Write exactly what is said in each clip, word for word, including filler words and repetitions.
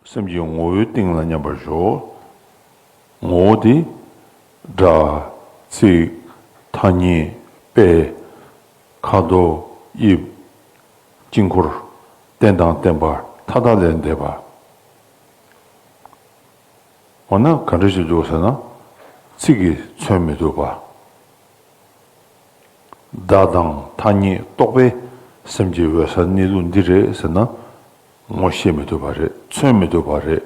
སེམས་ཀྱི་ངོ་བོའི་སྟེང་ལ་མཉམ་པར་ཞོག། ངོ་བོ་དེ། སྒྲ། ཚིག། ཐ་སྙད། དཔེ། ཁ་དོག་དབྱིབས། དཀྱིལ་འཁོར། རྟེན་དང་བརྟེན་པ་མཐའ་དག་ལས་འདས་པ། འོ་ན་ག་འདྲ་ཞིག་འདུག་ཟེར་ན། ཚིག་གིས་མཚོན་མི་ཐུབ་པ། བརྡ་དང་ཐ་སྙད་རྟོག་པས་སེམས་ཀྱི་འོད་གསལ་གནས་ལུགས་འདི་རེད་ཟེར་ན། ངོ་ཤེས་མི་ཐུབ་པ་རེད། མཚོན་མི་ཐུབ་པ་རེད།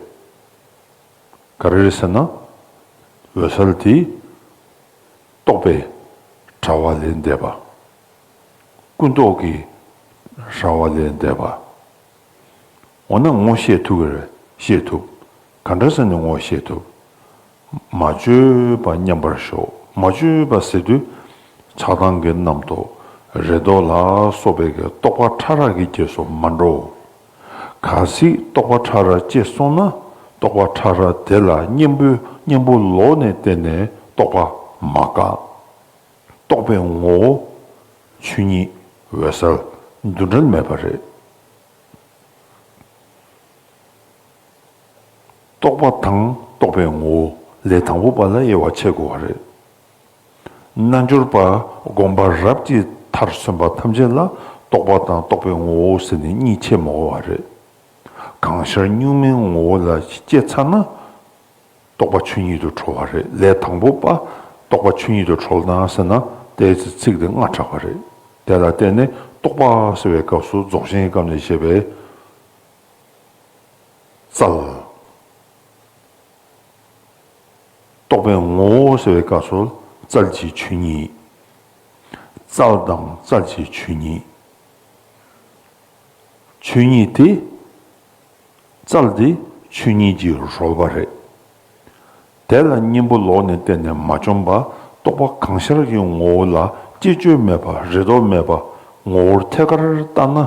ག་རེ་རེད་ཟེར་ན། འོད་གསལ་དེ་རྟོག་པའི་དྲ་བ་ལས་འདས་པ། ཀུན་རྟོག་གི་ར་བ་ལས་འདས་པ། འོ་ན་ངོ་ཤེས་ཐུབ་ཀྱི་རེད། ཤེས་ཐུབ། ག་འདྲ་ཟེར་ནས་ངོ་ཤེས་ཐུབ། མ་བཅོས་པ་མཉམ་པར་ཞོག། མ་བཅོས་པ་ཟེར་དུས། ཆགས་སྡང་གི་རྣམ་རྟོག། རེ་དོགས་ལ་སོགས་པའི་གི་རྟོག་པ་ཕྲ་རགས་ཀྱི་རྗེས་སུ་མ་འགྲོ། གལ་སྲིད་རྟོག་པ་ཕྲ་རགས་སྐྱེས་སོང་ན། རྟོག་པ་ཕྲ་རགས་དེ་ལ་གཉེན་པོའི་གཉེན་པོ་ལོག་ནས་བརྟེན་ནས་རྟོག་པ་མ་བཀག། རྟོག་པའི་ངོ་བོ། ཆོས་ཉིད་འོད་གསལ་འདུ་འབྲལ་མེད་པ་རེད། རྟོག་པ་དང་རྟོག་པའི་ངོ་བོ་ལས་དང་པོ་པ་ལ་དབྱེ་བ་ཕྱེ་དགོས་པ་རེད། རྣལ་འབྱོར་པ་སྒོམ་པ་རབ་ཀྱི་མཐར་སོན་པ་ཐམས་ཅད་ལ་རྟོག་པ་དང་རྟོག་པའི་ངོ་བོ་ཟེར་ནས་གཉིས་ཕྱེ་མི་དགོས་པ་རེད། གང་ཤར་གཉུག་མའི་ངོ་བོ་ལ་སྐྱེས་ཚར་ན། རྟོག་པ་ཆོས་ཉིད་དུ་གྲོལ་བ་རེད། ལས་དང་པོ་པ་རྟོག་པ་ཆོས་ཉིད་དུ་གྲོལ་དང་ཟེར་ན། དེའི་ཚེ་ཚིག་དེ་སྔ་དྲགས་པ་རེད། དེ་ལ་བརྟེན་ནས་རྟོག་པ་ཟེར་བའི་སྐབས་སུ་རྫོགས་ཆེན་གྱི་སྐབས་ནས་བཤད་པའི་རྩལ། རྟོག་པའི་ངོ་བོ་ཟེར་བའི་སྐབས་སུ་རྩལ་གྱི་ཆོས་ཉིད། རྩལ་དང་རྩལ་གྱི་ཆོས་ཉིད། ཆོས་ཉིད་དེ། རྩལ་དེ་ཆོས་ཉིད་ཀྱི་རོལ་པ་རེད། དེ་ལ་གཉེན་པོ་ལོག་ནས་བརྟེན་ནས་མ་བཅོམ་པ། རྟོག་པ་གང་ཤར་གྱི་ངོ་བོ་ལ་བཅས་བཅོས་མེད་པ། རེ་དོགས་མེད་པ། ངོ་བོར་ཐད་ཀར་ལྟ་ན།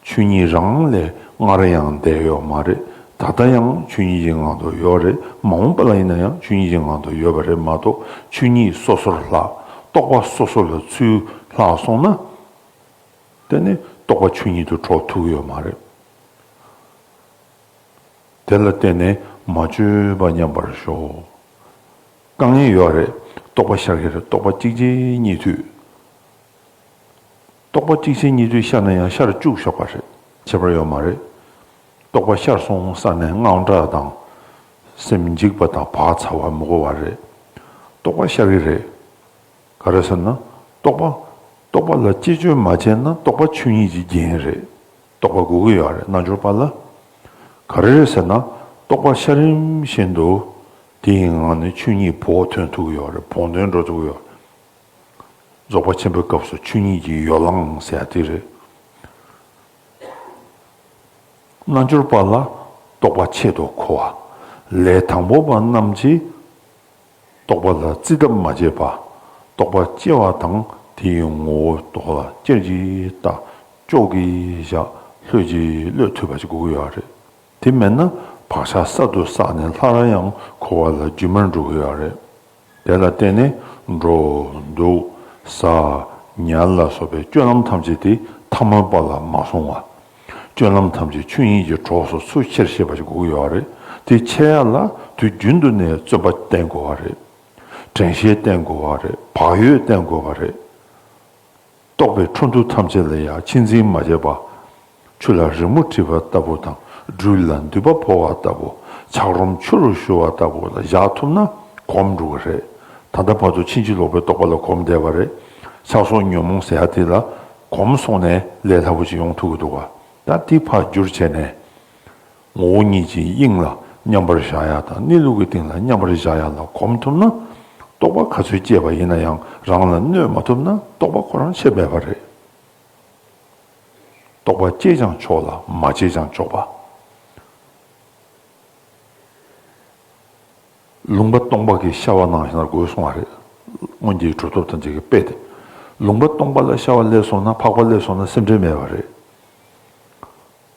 ཆོས་ཉིད་རང་ལས་སྔར་ཡང་འདས་ཡོད་མ་རེད། ད་ལྟ་ཡང་ཆོས་ཉིད་ཀྱི་ངང་དུ་ཡོད་རེད། མ་འོངས་པ་ལ་ཡིན་ན་ཡང་ཆོས་ཉིད་ཀྱི་ངང་དུ་ཡོད་པ་རེད་མ་གཏོགས། ཆོས་ཉིད་སོ་སོར་ལྷག། རྟོག་པ་སོ་སོ་ལ་ཚུར་ལྷག་སོང་ན། དེ་ནི་རྟོག་པ་ཆོས་ཉིད་དུ་གྲོལ་ཐུབ་ཀྱི་ཡོད་མ་རེད། དེ་ལ་བརྟེན་ནས་མ་བཅོས་པ་མཉམ་པར་ཞོག། དཀའ་ངལ་ཡོད་རེད། རྟོག་པ་ཤར་གྱི་རེད། རྟོག་པ་གཅིག་རྗེས་གཉིས་མཐུད། རྟོག་པ་གཅིག་རྗེས་གཉིས་མཐུད་ཤར་ན་ཡང་ཤར་བཅུག་ཆོག་པ་རེད། ཁྱད་པར་ཡོད་མ་རེད། རྟོག་པ་ཤར་སོང་ས་ནས་དངངས་སྐྲག་དང་། སེམས་འཇིགས་པ་དང་བག་ཚ་བ་མི་དགོས་པ་རེད། རྟོག་པ་ཤར་གྱི་རེད། ག་རེ་ཟེར་ན། རྟོག་པ། རྟོག་པ་ལ་བཅས་བཅོས་མ་བྱས་ན་རྟོག་པ་ཆོས་ཉིད་ཀྱི་རྒྱན་རེད། རྟོག་པ་དགོས་ཀྱི་ཡོད་རེད་རྣལ་འབྱོར་པ་ལ། ག་རེ་རེད་ཟེར་ན། རྟོག་པ་ཤར་རིམ་བཞིན་དུ། དེའི་ངང་ནས་ཆོས་ཉིད་བོགས་ཐོན་ཐུབ་ཀྱི་ཡོད་རེད། བོགས་ཐོན་འགྲོ་ཐུབ་ཀྱི་ཡོད་རེད། རྫོགས་པ་ཆེན་པོའི་སྐབས་སུ་ཆོས་ཉིད་ཀྱི་ཡོ་ལང་ཟེར་ཡ་དེ་རེད། རྣལ་འབྱོར་པ་ལ་རྟོག་པ་ཆེད་དུ་མཁོ་བ། ལས་དང་པོ་པ་རྣམས་ཀྱིས་རྟོག་པ་ལ་རྩིས་གདབ་མ་བྱས་པ། རྟོག་པ་སྐྱེ་བ་དང་དེའི་ངོ་བོ་རྟོག་ལ་ཅེར་གྱིས་ལྟ། ཅོག་གིས་བཞག། ལྷོད་ཀྱིས་གློད་ཐུབ་པ་ཞིག་དགོས་ཀྱི་ཡོད་རེད། དེ་མེད་ན་བག་ཆགས་གསར་དུ་བསགས་ནས་སླར་ཡང་འཁོར་བ་ལ་རྒྱུན་མར་འགྲོ་གི་ཡོད་རེད། དེ་ལ་བརྟེན་ནས་འགྲོ། འདུག། ཟ། ཉལ་ལ་སོགས་པའི་སྤྱོད་ལམ་ཐམས་ཅད་དེ་ཐ་མལ་པ་ལ་མ་སོང་བ། སྤྱོད་ལམ་ཐམས་ཅད་ཆོས་ཉིད་ཀྱི་གྲོགས་སུ་ཚུར་ཁྱེར་ཤེས་པ་ཞིག་དགོས་ཀྱི་ཡོད་རེད། དེ་ཁྱེར་ཡ་ལ་དུས་རྒྱུན་དུ་ནས་བརྩོན་པ་བསྟེན་དགོས་པ་རེད། དྲན་ཤེས་བསྟེན་དགོས་པ་རེད། བག་ཡོད་བསྟེན་དགོས་པ་རེད། རྟོག་པའི་འཕྲོ་འདུ་ཐམས་ཅད་ལ་ཡང་ཆེད་འཛིན་མ་བྱས་པ། ཆུ་ལ་རི་མོ་བྲིས་པ་ལྟ་བུ་དང་། སྦྲུལ་ལ་མདུད་པ་ཕོག་པ་ལྟ་བུ། ཆགས་རུམ་ཆུ་རུ་ཞུ་བ་ལྟ་བུ་ལ་བཞག་ཐུབ་ན་གོམས་འགྲོ་གི་རེད། ད་ལྟ་བར་དུ་ཕྱིན་ཅི་ལོག་པའི་རྟོག་པ་ལ་གོམས་བསྡད་པ་རེད། ཆགས་སོགས་ཉོན་མོངས་ཟེར་ཡ་དེ་ལ་གོམས་སོང་ནས་ལས་སླ་པོ་ཅིག་ཡོང་ཐུབ་ཀྱི་འདུག་ག་ད་དེ་ཕར་བསྒྱུར་བྱས་ནས། ངོ་བོ་ཉིད་ཀྱི་དབྱིངས་ལ་མཉམ་པར་བཞག་ཡ་དང་གནས་ལུགས་ཀྱི་སྟེང་ལ་མཉམ་པར་བཞག་ཡ་ལ་གོམས་ཐུབ་ན། རྟོག་པ་ག་ཚོད་སྐྱེས་པ་ཡིན་ན་ཡང་རང་ལ་གནོད་མ་ཐུབ་ན་རྟོག་པ་ཁོ་རང་ཆད་མེད་པ་རེད། རྟོག་པ་སྐྱེས་ཀྱང་ཆོག་ལ་མ་སྐྱེས་ཀྱང་ཆོག་པ། ལུང་པ་སྟོང་པ་གི་ཤ་བ་ནང་བཞིན་དགོས་གསུང་བ་རེད། སྔོན་གྱི་གྲུབ་ཐོབ་ཐམས་ཅད་ཀྱི་དཔེ་དེ། ལུང་པ་སྟོང་པ་ལ་ཤ་བ་སླེབས་སོང་ན་ཕག་པ་སླེབས་སོང་ན་སེམས་ཁྲལ་མེད་པ་རེད།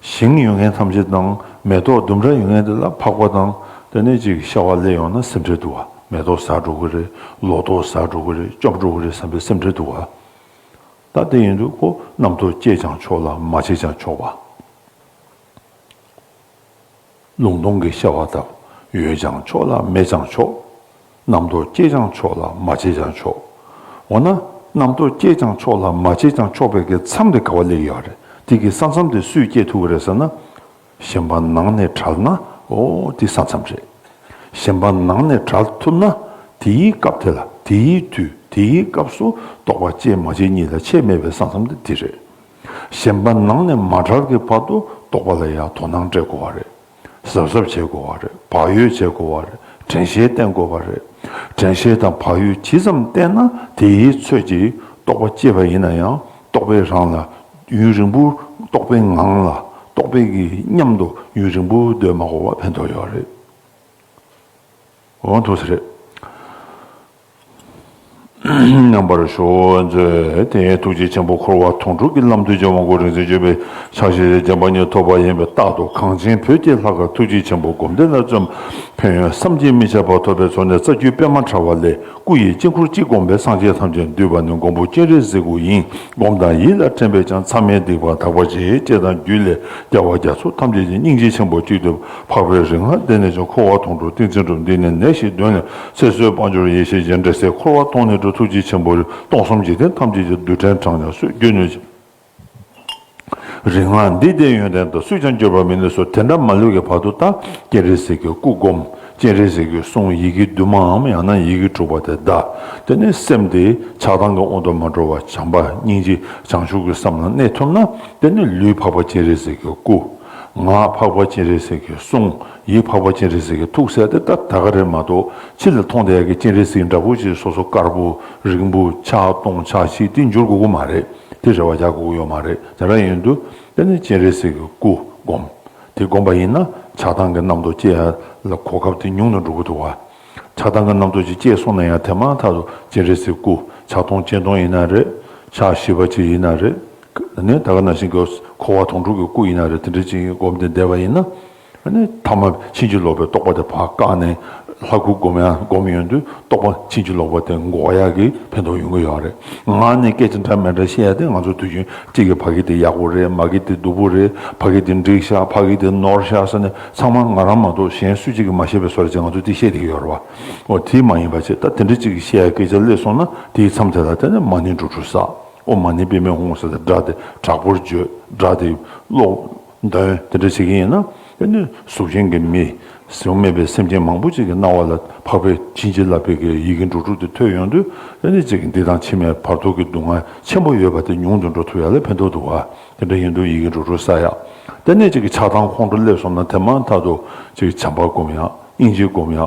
ཞིང་ཡོད་མཁན་ཐམས་ཅད་དང་མེ་ཏོག་ལྡུམ་ར་ཡོད་མཁན་དེ་ལ་ཕག་པ་དང་དེ་ནས་ཅིག་ཤ་བ་སླེབས་ཡོང་ན་སེམས་ཁྲལ་འདུག་བ། མེ་ཏོག་ཟ་འགྲོ་གི་རེད། ལོ་ཏོག་ཟ་འགྲོ་གི་རེད། བཅོམ་འགྲོ་གི་རེད་བསམ་པའི་སེམས་ཁྲལ་འདུག་བ། ད་དེ་ཡིན་དུས་ཁོ་རྣམ་རྟོག་སྐྱེས་ཀྱང་ཆོག་ལ་མ་སྐྱེས་ཀྱང་ཆོག་པ། ལུང་སྟོང་གི་བཤད་པ་ལྟར་ཡོད་ཀྱང་ཆོག་ལ་མེད་ཀྱང་ཆོག་རྣམ་རྟོག་སྐྱེས་ཀྱང་ཆོག་ལ་མ་སྐྱེས་ཀྱང་ཆོག་འོ་ན་རྣམ་རྟོག་སྐྱེས་ཀྱང་ཆོག་ལ་མ་སྐྱེས་ཀྱང་ཆོག་པའི་གི་མཚམས་དེ་ག་བ་སླེབས་ཡོད་རེད། དེ་གི་ས་མཚམས་དེ་སུས་སྐྱེལ་ཐུབ་ཀྱི་རེད་ཟེར་ན། ཞེན་པ་ནང་ནས་བྲལ་ན་འོ་དེ་ས་མཚམས་རེད། ཞེན་པ་ནང་ནས་བྲལ་ཐུབ་ན་དེའི་སྐབས་དེ་ལ་དེའི་དུས་དེའི་སྐབས་སུ་རྟོག་པ་སྐྱེས་མ་སྐྱེས་གཉིས་ལ་ཁྱད་མེད་པའི་ས་མཚམས་དེ་དེ་རེད། ཞེན་པ་ནང་ནས་མ་བྲལ་གྱི་བར་དུ་རྟོག་པ་ལ་ཡང་དོ་སྣང་སྤྲད་དགོས་པ་རེད། གཟབ་གཟབ་བྱེད་དགོས་པ་རེད། བག་ཡོད་བྱེད་དགོས་པ་རེད། དྲན་ཤེས་བསྟེན་དགོས་པ་རེད། དྲན་ཤེས་དང་བག་ཡོད་ཇི་ཙམ་བསྟེན་ན་དེའི་ཚོད་ཀྱིས་རྟོག་པ་སྐྱེས་པ་ཡིན་ན་ཡང་རྟོག་པའི་རང་ལ་ཡུན་རིང་པོ་རྟོག་པའི་ངང་ལ་རྟོག་པའི་གི་མཉམ་དུ་ཡུན་རིང་པོ་སྡོད་མ་དགོས་པ་ཕན་ཐོགས་ཡོད་རེད། འོ་འདུག་སེ་རེད། མཉམ་པར་ཞོག་མཛོད། དེ་ཐུགས་རྗེ་ཆེན་པོ་འཁོར་བ་དོང་སྤྲུགས་ཀྱི་ལམ་དུ་འཇོམས་པ་དངོས་གྲུབ་རིན་ཆེན་བརྗོད་པའི་ཕྱག་བཞེས་བརྒྱ་པ་ཉིད་ཐོབ་པ་ཡིན་པས་རྟག་ཏུ་གངས་ཅན་བོད་ཀྱི་ལྷ་ཁང་ཐུགས་རྗེ་ཆེན་པོ་སྒོམ་བཟླས་ལ་བརྩོན། ཕན་ཡོན་བསམ་གྱིས་མི་ཁྱབ་པ་ཐོབ་པའི་ཚོགས་ནི་རྩ་བརྒྱུད་པད་མ་དྲ་བ་ལས། སྐུ་ཡི་དཀྱིལ་འཁོར་གཅིག་བསྒོམས་པས་སངས་རྒྱས་ཐམས་ཅད་འདུས་པ་ནི་མགོན་པོ་སྤྱན་རས་གཟིགས་སྐུ་ཡིན། སྒོམ་དང་ཡིད་ལ་དྲན་པས་ཀྱང་མཚམས་མེད་སྡིག་པ་དག་པར་བྱེད། ཅེས་དང་རྒྱུད་ལས་རྒྱལ་བ་རྒྱ་མཚོ་ཐམས་ཅད་ཀྱི་སྙིང་རྗེ་ཆེན་པོ་གཅིག་ཏུ་འཕགས་པའི་རིག་སྔགས་བཟླས་ནས་ཀྱང་འཁོར་བ་དོང་སྤྲུགས་ཏིང་འཛིན་གྲུབ། འདི་ནི་ནད་གཞི་གདོན་ལས་ཚེ་བསོད་དཔལ་འབྱོར་ཡེ་ཤེས་ཀྱི་འབྲེལ་ཚད་འཁོར་བ་དོང་ནས་གྲོལ། ཐུགས་རྗེ་ཆེན་པོ་སྟོང་གསུམ་འཇིག་རྟེན་ཐམས་ཅད་ཀྱི་རྡུལ་ཕྲན་གྲངས་ཀྱང་སུས་བརྗོད་ནུས། རིག་སྔགས་འདི་ལྡན་ཡོན་ཏན་དང་སུས་ཀྱང་བརྗོད་པ་མི་ནུས་སོ། དེ་འདྲ་མ་ལུས་ཀྱི་བར་དུ་ད་སྤྱན་རས་གཟིགས་ཀྱི་སྐུ་བསྒོམ། སྤྱན་རས་གཟིགས་ཀྱི་གསུང་ཡི་གེ་བདུན་མའམ་ཡང་ན་ཡི་གེ་དྲུག་པ་དེ་བཟླ། དེ་ནས་སེམས་དེ་ཆགས་སྡང་གི་དབང་དུ་མ་འགྲོ་བར་བྱམས་པ་སྙིང་རྗེ་བྱང་ཆུབ་ཀྱི་སེམས་ལ་གནས་ཐུབ་ན། དེ་ནས་ལུས་འཕགས་པ་སྤྱན་རས་གཟིགས་ཀྱི་སྐུ། ངག་འཕགས་པ་སྤྱན་རས་གཟིགས་ཀྱི་གསུང་། ཡིད་འཕགས་པ་སྤྱན་རས་གཟིགས་ཀྱི་ཐུགས་ཟེར་དེ་ད་ད་ག་རེད་མ་གཏོགས་ཕྱི་ལ་མཐོང་བསྡད་ཡག་གི་སྤྱན་རས་གཟིགས་འདྲ་པོ་ཅིག་སོ་སོ་དཀར་པོ་རིང་པོ་ཕྱག་སྟོང་ཕྱག་བཞི་དེ་འགྱུར་དགོས་ཀྱི་མ་རེད། དེ་རེ་བ་རྒྱག་དགོས་ཀྱི་ཡོད་མ་རེད། དེ་འདྲ་ཡིན་དུས་དེ་ནི་སྤྱན་རས་གཟིགས་ཀྱི་སྐུ་བསྒོམ། དེ་བསྒོམ་པ་ཡིན་ན་ཆགས་སྡང་གི་རྣམ་རྟོག་སྐྱེ་ཡ་ལ་གོ་སྐབས་དེ་ཉུང་དུ་འགྲོ་གི་འདུག་བ། ཆགས་སྡང་གི་རྣམ་རྟོག་ཅིག་སྐྱེས་སོང་ན་ཡང་དེ་མ་ཐག་ཏུ་སྤྱན་རས་གཟིགས་སྐུ་ཕྱག་སྟོང་སྤྱན་སྟོང་ཡིན་ན་རེད། ཕྱག་བཞི་པ་ཅིག་ཡིན་ན་རེད། ནི་ད་ག་ནང་བཞིན་གྱི་འཁོར་བ་དོང་སྤྲུགས་ཀྱི་སྐུ་ཡིན་ན་རེད། དེ་འདྲ་ཅིག་བསྒོམ་སྟེ་བསྡད་པ་ཡིན་ན། ནི་ཐ་མ་ཕྱིན་ཅི་ལོག་པའི་རྟོག་པ་དེ་ཕར་བཀག་ནས་ལྷ་སྐུ་བསྒོམ་ཡང་བསྒོམ་ཡོང་དུས་རྟོག་པ་ཕྱིན་ཅི་ལོག་པ་དེ་འགོག་ཡག་གི་ཕན་ཐོགས་ཡོང་གི་ཡོད་རེད། ངག་ནས་སྐད་ཆ་འདྲ་མི་འདྲ་བཤད་ཡ་དེ་ང་ཚོ་དུས་རྒྱུན་གཅིག་གིས་ཕ་གི་དེ་ཡག་པོ་རེད། མ་གི་དེ་སྡུག་པོ་རེད། ཕ་གི་དེ་འགྲིག་ཤག་ཕ་གི་དེ་ནོར་ཤག་ཟེར་ནས་ཚང་མ་ང་རང་མ་གཏོགས་གཞན་སུ་གཅིག་གིས་མ་བཤད་པའི་བཟོ་འདྲ་ཅིག་ང་ཚོ་དེ་བཤད་བསྡད་ཀྱི་ཡོད་རེད་བ། འོ་དེ་མ་ཡིན་པ་བྱས་ད་དེ་འདྲ་གཅིག་གིས་བཤད་ཡ་སྐད་ཆ་སླེབས་སོང་ན་དེའི་མཚམས་དེ་ལ་དེ་ནས་མ་ཎི་འགྲོ་དྲུག་བསགས། ཨོཾ་མ་ཎི་པདྨེ་ཧཱུྃ་ཟེར་ཏེ་སྒྲ་དེ་དྲག་པོར་བརྗོད། སྒྲ་དེ་ཀློག་འདོན་དེ་འདྲ་བྱེད་ཀྱི་ཡིན་ན། དེ་ནི་གཟུགས་ཅན་གྱི་མི་གཟུགས་མེད་པའི་སེམས་ཅན་མང་པོ་ཅིག་གི་རྣ་བ་ལ་འཕགས་པའི་བྱིན་གྱིས་བརླབས་པའི་གི་ཡི་གེ་འགྲོ་དྲུག་དེ་ཐོས་ཡོང་དུས། དེ་ནི་ཅིག་འདི་དང་ཕྱི་མའི་བར་དོ་གི་སྡུག་བསྔལ་ཆེན་པོ་ཡོད་པ་དེ་ཉུང་དུ་འགྲོ་ཐུབ་ཡ་ལ་ཕན་ཐོགས་འདུག་བ། དེ་འདྲ་ཡིན་དུས་ཡི་གེ་འགྲོ་དྲུག་བསགས་ཡ། དེ་ནས་ཅིག་གི་ཆགས་སྡང་ཁོང་ཁྲོ་སླེབས་སོང་ན་དེ་མ་ཐག་ཏུ་ཅིག་བྱམས་པ་སྒོམ་ཡ། སྙིང་རྗེ་སྒོམ་ཡ།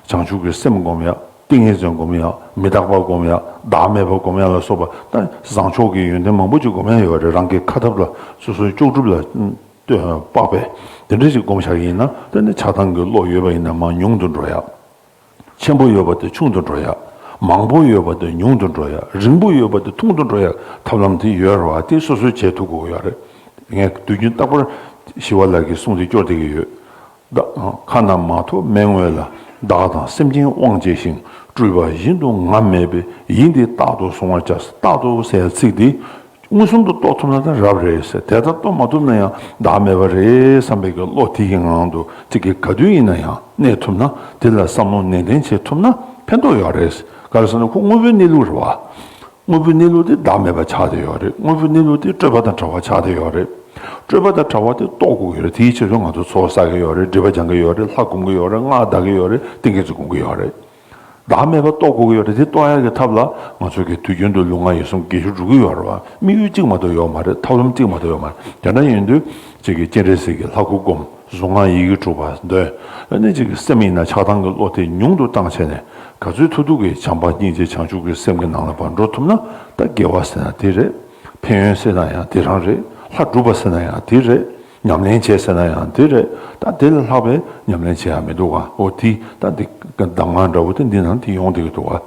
བྱང་ཆུབ་ཀྱི་སེམས་སྒོམ་ཡ། ཏིང་ངེ་འཛིན་སྒོམ་ཡ། མི་རྟག་པ་སྒོམ་ཡ། བདག་མེད་པ་སྒོམ་ཡ་ལ་སོགས་པ་ད་བཟང་ཕྱོགས་ཀྱི་ཡོན་ཏན་མང་པོ་ཅིག་སྒོམ་ཡ་ཡོད་རེད། རང་གི་ཁ་ཐབས་ལ་སོ་སོའི་ལྕོགས་གྲུབ་ལ་དཔག་པའི་དེ་འདྲ་ཞིག་སྒོམ་བཞག་གི་ཡིན་ན། དེ་ནི་ཆགས་སྡང་གི་བློ་ཡོད་པ་ཡིན་ན་མར་ཉུང་དུ་འགྲོ་ཡ། ཆེན་པོ་ཡོད་པ་དེ་ཆུང་དུ་འགྲོ་ཡ། མང་པོ་ཡོད་པ་དེ་ཉུང་དུ་འགྲོ་ཡ། རིང་པོ་ཡོད་པ་དེ་ཐུང་དུ་འགྲོ་ཡ་ཐབས་ལམ་དེ་ཡོད་རེད་བ། དེ་སོ་སོས་བྱེད་ཐུབ་དགོས་ཡོད་རེད། ངས་དུས་རྒྱུན་རྟག་པར་ཞི་བ་ལྷ་གི་གསུང་དེ་སྐྱོར་བསྡད་ཀྱི་ཡོད། བདག་ཁ་ན་མ་ཐོ་མེ་བསྔོས་ལ། བདག་དང་སེམས་ཅན་དབང་བྱས་ཤིང་། སྤྲུལ་པ་བཞིན་དུ་ང་མེད་པའི། ཡིད་འདི་རྟག་ཏུ་བཟུང་བར་བྱ། རྟག་ཏུ་ཟེར་ཡ་ཚིག་འདི་མངོན་སུམ་དུ་རྟོགས་ཐུབ་ན་ད་རབ་རེད་ཟེར། དེ་ལྟར་རྟོགས་མ་ཐུབ་ན་ཡང་བདག་མེད་པ་རེད་བསམ་པའི་གི་བློ་དེ་གི་ངང་དུ་ཅིག་གི་ག་དུས་ཡིན་ན་ཡང་གནས་ཐུབ་ན། དེ་ལ་བསམ་བློ་ནན་ཏན་བྱེད་ཐུབ་ན་ཕན་ཐོགས་ཡོད་རེད། ག་རེ་ཟེར་ན་ཁོ་དངོས་པོའི་གནས་ལུགས་རེད་བ། དངོས་པོའི་གནས་ལུགས་དེ་བདག་མེད་པ་ཆགས་བསྡད་ཡོད་རེད། དངོས་པོའི་གནས་ལུགས་དེ་སྤྲོས་པ་དང་བྲལ་བ་ཆགས་བསྡད་ཡོད་རེད། སྤྲོས་པ་དང་བྲལ་བ་དེ་རྟོགས་དགོས་ཀྱི་རེད། དེའི་ཕྱིར་དུ་ང་ཚོ་ཚོགས་བསགས་ཀྱི་ཡོད་རེད། སྒྲིབ་པ་སྦྱང་གི་ཡོད་རེད། ལྷ་སྒོམ་གྱི་ཡོད་རེད། སྔགས་བཟླ་གི་ཡོད་རེད། ཏིང་ངེ་འཛིན་སྒོམ་གྱི་ཡོད་རེད། བདག་མེད་པ་རྟོགས་དགོས་ཀྱི་ཡོད་རེད། དེ་རྟོགས་ཡག་གི་ཐབས་ལ་ང་ཚོ་གི་དུས་རྒྱུན་དུ་ལུས་ངག་ཡིད་གསུམ་དགེ་བཅུ་སྒྲུབ་ཀྱི་ཡོད་རེད་བ། དམིགས་ཡུལ་གཅིག་མ་གཏོགས་ཡོད་མ་རེད། ཐབས་ལམ་གཅིག་མ་གཏོགས་ཡོད་མ་རེད། དེ་འདྲ་ཡིན་དུས་ཅིག་གི་སྤྱན་རས་གཟིགས་ཀྱི་ལྷ་སྐུ་སྒོམ། གཟུངས་སྔགས་ཡི་གེ་དྲུག་པ་འདོན། ཨ་ནི་ཅིག་གི་སེམས་ཡིན་ན་ཆགས་སྡང་གི་བློ་དེ་ཉུང་དུ་བཏང་བྱས་ནས་ག་ཚོད་ཐུབ་ཐུབ་ཀྱིས་བྱམས་པ་སྙིང་རྗེ་བྱང་ཆུབ་ཀྱི་སེམས་ཀྱི་ནང་ལ་ཕར་འགྲོ་ཐུབ་ན། ད་དགེ་བ་ཟེར་ན་དེ་རེད། ཕན་ཡོན་ཟེར་ན་ཡང་དེ་རང་རེད། ལྷ་སྒྲུབ་པ་ཟེར་ན་ཡང་དེ་རེད། ཉམས་ལེན་བྱེད་ཟེར་ན་ཡང་དེ་རེད། ད་དེ་ལས་ལྷག་པའི་ཉམས་ལེན་བྱེད་ཡ་མི་འདུག་ག་འོ་དེ་ད་འདི་གདམས་ངག་འདྲ་བོ་དེ་འདི་ནང་དེ་ཡོང་བསྡད་ཀྱི་འདུག་ག་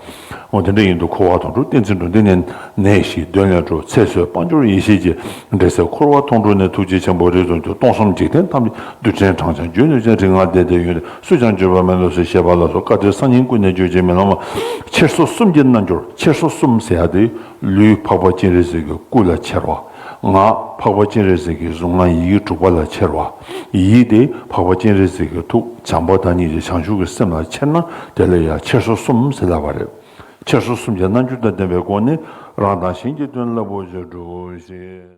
འོ་དེ་འདྲ་ཡིན་དུས་འཁོར་བ་དོང་སྤྲུགས་ཏིང་འཛིན་གྲུབ། འདི་ནི་ནད་གཞི་གདོན་ལས་གྲོལ། ཚེ་བསོད་དཔལ་འབྱོར་ཡེ་ཤེས་ཀྱི་འབྲེལ་ཚད་འཁོར་བ་དོང་སྤྲུགས་ནས། ཐུགས་རྗེ་ཆེན་པོ་རིགས་སུ་འཁྱུད། སྟོང་གསུམ་འཇིག་རྟེན་ཐམས་ཅད་རྡུལ་ཕྲན་གྲངས་ཀྱང་བརྗོད་ནུས་ཅན། རིག་སྔགས་བཟླས་བརྟན་ཡོན་ཏན་སུས་ཀྱང་བརྗོད་པ་མི་ནུས་སོ། ཞེས་པ་ལ་སོགས་བཀའ་དྲིན་གསར་རྙིང་ཀུན་ནས་བརྗོད་ཅིང་མི་ལང་བ། འཁྱེར་སོ་གསུམ་གྱི་རྣལ་འབྱོར། འཁྱེར་སོ་གསུམ་ཟེར་ཡ་དེ་ལུས་འཕགས་པ་སྤྱན་རས་གཟིགས་ཀྱི་སྐུ་ལ་འཁྱེར་བ། ང་འཕགས་པ་སྤྱན་རས་གཟིགས་ཀྱི་གཟུངས་སྔགས་ཡི་གེ་དྲུག་པ་ལ་ཁྱེར་བ། ཡི་གེ་དེ་འཕགས་པ་སྤྱན་རས་གཟིགས་ཀྱི་ཐུགས་བྱམས་པ་བདག་ཉིད་ཀྱི་བྱང་ཆུབ་ཀྱི་སེམས་ལ་ཁྱེར་ན་དེ་ལ་ཡང་ཁྱེར་སོ་གསུམ་ཟེར་ལབ་པ་རེད། ཁྱེར་སོ་གསུམ་གྱི་རྣལ་འབྱོར་དང་ལྡན་པའི་སྒོ་ནས་རང་དང་གཞན་གྱི་དོན་རླབས་པོ་ཆེ་སྒྲུབ་ཤིག།